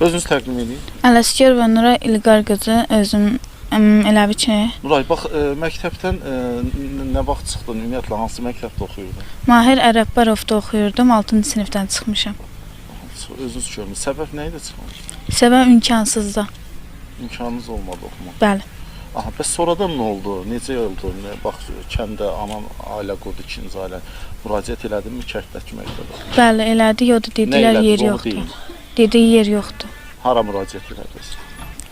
Özünüz təqdim edin. Ələsgərova Nuray İlqar qızı, özüm elə bil ki, Nuray, bax, məktəbdən nə vaxt çıxdın? Ümumiyyətlə hansı məktəbdə oxuyurdun? Mahir Ərəbbarovda oxuyurdum, 6-cı sinifdən çıxmışam. Özünüz görmüsünüz. Səbəb nə idi çıxmaq? Səbəb imkansızda. İmkanınız olmadı oxumaq. Bəli. Aha, bəs sonradan nə oldu? Necə oldu? Bax, kəndə anan ailə qurdu, ikinci ailə. Müraciət elədinmi kənddəki məktəbə? Bəli, elədi, yoxdur, Nə dedilər elədiniz, yer onu yoxdur. deyin. Dedi yer yoxdur. Hara müraciət elədiniz?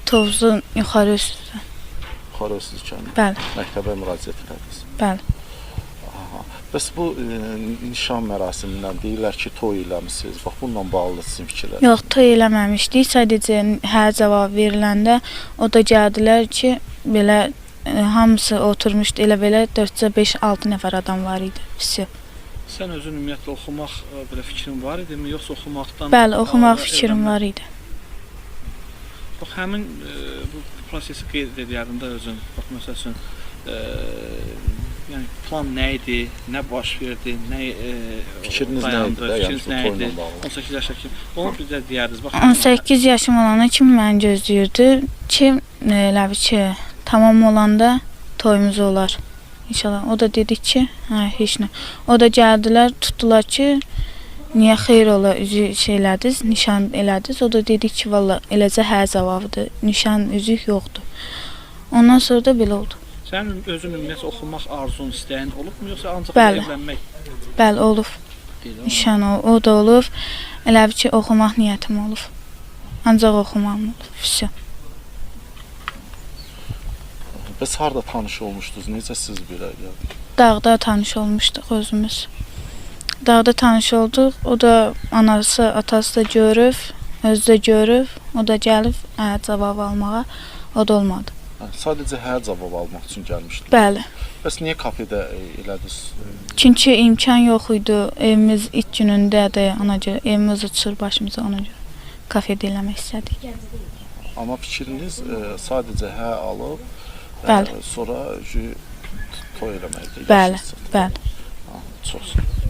Tovuzun yuxarı üstü. Yuxarı Öysüz kəndi. Bəli, Məktəbə müraciət elədiniz. bəli. Aha. Bəs bu nişan mərasimindən deyirlər ki, toy eləmisiniz. Bax, bununla bağlı sizin fikirləriniz. Yox, toy eləməmişdik. Sadəcə hə cavab veriləndə o da gəldilər ki, belə hamısı oturmuşdu, elə belə 4-cə 5-6 nəfər adam var idi. Vəsio. Sən özün ümumiyyətlə oxumaq belə fikrin var idimi, yoxsa oxumaqdan? Bəli, oxumaq əlavə fikrim evlənmək? var idi. Bax, həmin bu prosesi qeyd edərdin də özün. Bax, məsəl üçün, yəni plan nə idi, nə baş verdi, nə Fikriniz nə dayandı, idi də, yəni fikriniz bu nə toyla idi? bağlı? 18 yaşdakı. Onu bizə deyərdiniz. Bax, 18 yaşım olana kimi məni gözləyirdi ki, elə bil ki, tamam olanda toyumuz olar. İnşallah. O da dedi ki, hə, heç nə. O da gəldilər, tutdular ki, niyə xeyir ola üzü şey elədiniz, nişan elədiniz. O da dedi ki, valla eləcə hə cavabıdır. Nişan üzük yoxdur. Ondan sonra da belə oldu. Sənin özün ümumiyyətlə oxumaq arzun, istəyin olubmu, yoxsa ancaq Bəli. evlənmək Bəli, olub. deyil? Nişan o da olub. Elə bil ki, oxumaq niyyətim olub. Ancaq oxumağım olub. Vəsio. Bəs harda tanış olmuşdunuz? Necə siz belə gəldiniz? Dağda tanış olmuşduq özümüz. Dağda tanış olduq. O da anası, atası da görüb, özü də görüb. O da gəlib hə, cavab almağa. O da olmadı. Hə, sadəcə hə cavab almaq üçün gəlmişdiniz. Bəli. Bəs niyə kafedə elədiniz? Çünki imkan yox idi. Evimiz ilk günündədir. Ona görə evimiz uçur başımıza, ona görə kafedə eləmək istədik. Amma fikriniz sadəcə hə alıb, Bəli. sonra toy eləməkdir. Bəli, Yaşınız çatdı. bəli. Aha, çox sağ olun.